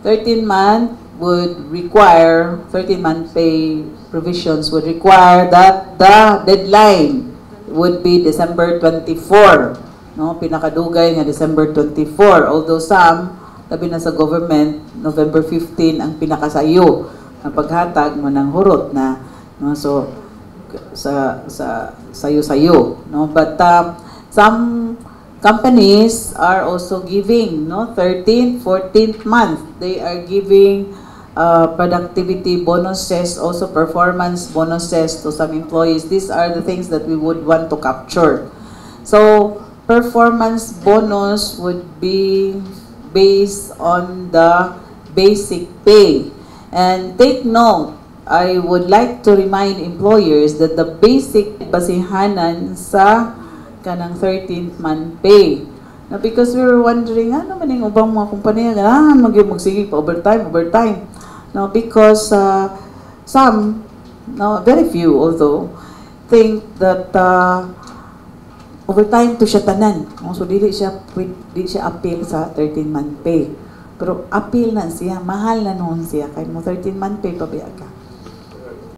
13 month would require, 13 month pay provisions would require that the deadline would be December 24. No, pinakadugay nga December 24. Although some, labi na sa government, November 15 ang pinakasayo nga paghatag mo ng hurot na, no? So sa sayo-sayo, no? But some companies are also giving, no, 13th, 14th month. They are giving productivity bonuses, also performance bonuses to some employees. These are the things that we would want to capture. So performance bonus would be based on the basic pay. And take note, I would like to remind employers that the basic basihanan sa kanang 13th month pay. Now, because we were wondering, ano man yung ubang mga kumpanya, ganahan mag magsige pa overtime, overtime. No, because some, no, very few although, think that overtime to siya tanan. No? So dili siya apil sa 13 month pay. Pero apil na siya, mahal na nuon siya kay mo 13 month pay pa biya ka.